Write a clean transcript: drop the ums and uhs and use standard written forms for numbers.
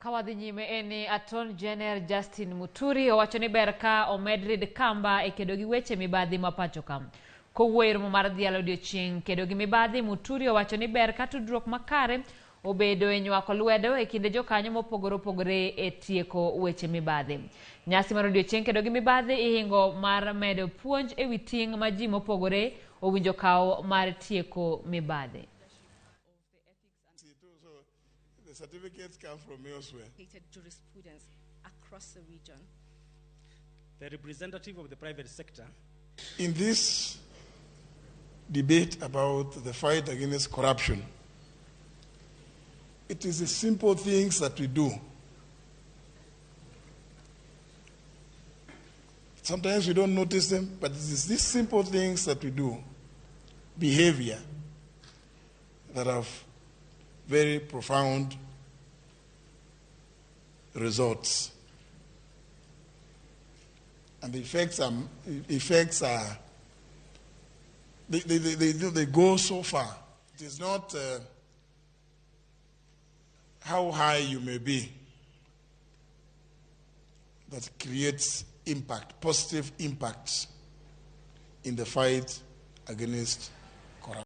Ka wadhi nyime en ni Attorney General Justin Muturi owacho ni ber ka omed rid kamba e kedo gi weche mibadhi ma pacho ka. Kowuoyo e romo mar dhialo odiochieng' kedo gi mibadhi, Muturi owacho ni ber ka tudruok makare obedo e nywako lwedo e kinde jokanyo mopogore opogore e tieko weche mibadhi. Nyasi mar odiochieng' kedo gi mibadhi ihingo mar medo puonj e wi ting' ma ji mopogore owinjo kaw mar tieko mibadhi. The certificates come from elsewhere. Jurisprudence across the region. The representative of the private sector. In this debate about the fight against corruption, it is the simple things that we do. Sometimes we don't notice them, but it is these simple things that we do, behavior, that have very profound results. And the effects are, they go so far. It is not how high you may be that creates impact, positive impacts in the fight against